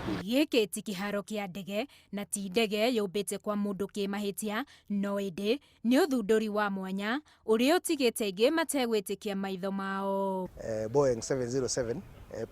Gĩkĩ ti kĩharo kĩa ndege na ti ndege yũmbĩte kwa mũndũ kĩmahĩtia, no ĩndĩ nĩ ũthundũri wa mwanya ũrĩa ũtigĩte aingĩ mategwĩtĩkia maitho mao. Boeing 707,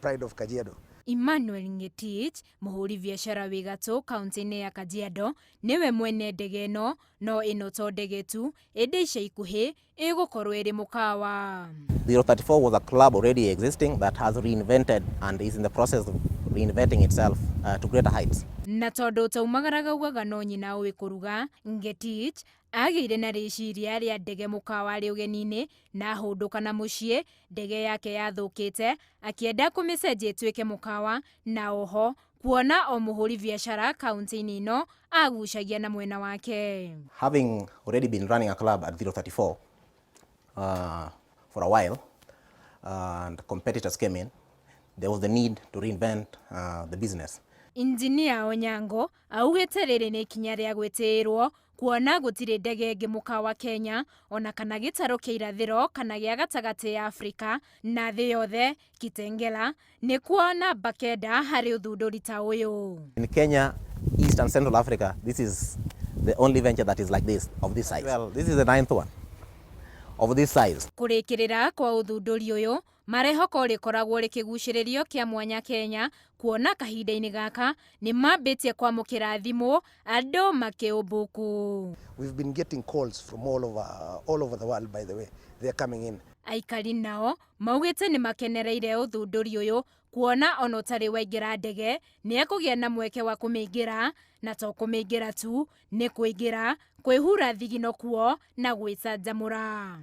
Pride of Kajiado. Emmanuel Ngetich, mũhũri biacara wĩ gatũ kaunti-inĩ ya Kajiado, nĩwe mwene ndege ĩno, no ĩno to ndege tu, ĩndĩ ica ikuhĩ ĩgũkorwo ĩrĩ mũkawa. 034 was a club already existing that has reinvented and is in the process of reinventing itself to greater heights. Na tondũ taumagaraga ugaga no nyina ũĩ kũruga, Ngetich agĩire na rĩciria rĩa ndege mũkawa arĩ ũgeni-inĩ na ahũndũka na mũciĩ ndege yake yathũkĩte akĩenda kũmĩcenjia ĩtuĩke mũkawa, na oho kuona o mũhũri biacara kaunti-inĩ ĩno agucagia na mwena wake. Having already been running a club at 034 for a while, and competitors came in, there was the need to reinvent the business. Injinia Onyango augĩte rĩrĩ nĩ ikinya rĩa gwĩtĩĩrwo kuona gũtirĩ ndege ĩngĩ mũkawa Kenya ona kana gĩtarũ kĩa irathĩro kana gĩa gatagatĩ ya Afrika na thĩ yothe Kitengela nĩkuo namba 9 harĩ ũthundũri ta ũyũ. In Kenya, East and Central Africa, this is the only venture that is like this, of this size. Well, this is the ninth one of this size. Kũrĩkĩrĩra kwa ũthundũri ũyũ marehoka rĩkoragwo rĩkĩgucĩrĩrio kĩa mwanya Kenya kuona kahinda-inĩ gaka nĩ mambĩtie kwamũkĩra thimũ andũ makĩũmbuku. We've been getting calls from all over the world, by the way. They're coming in. Aikari nao maugĩte nĩ makenereire ũthundũri ũyũ kuona ona ũtarĩ waingĩra ndege nĩ ekũgĩa na mweke wa kũmĩingĩra, na to kũmĩingĩra tu, nĩ kũingĩra kwĩhura thigino kuo na gwĩcanjamũra.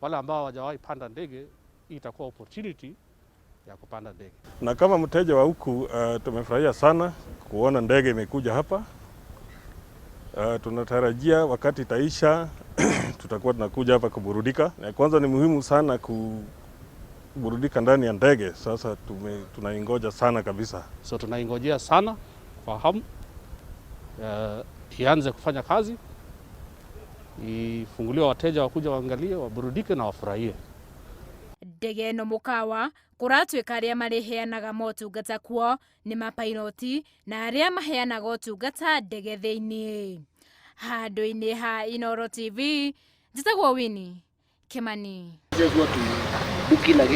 Wale ambao hawajawahi panda ndege, hii itakuwa opportunity ya kupanda ndege. Na kama mteja wa huku, tumefurahia sana kuona ndege imekuja hapa. Tunatarajia wakati itaisha tutakuwa tunakuja hapa kuburudika. Na kwanza ni muhimu sana kuburudika ndani ya ndege. Sasa tunaingoja sana kabisa. So tunaingojea sana kwa hamu ianze kufanya kazi, ifunguliwe, wateja wakuja waangalie, waburudike na wafurahie. Ndege ĩno mũkawa kũratuĩka arĩa marĩheanaga motungata kuo nĩ mapairoti na arĩa maheanaga ũtungata ndege thĩiniĩ. Handũ-inĩ ha Inooro TV, njĩtagwo Winnie Kimani. Just want to book in again.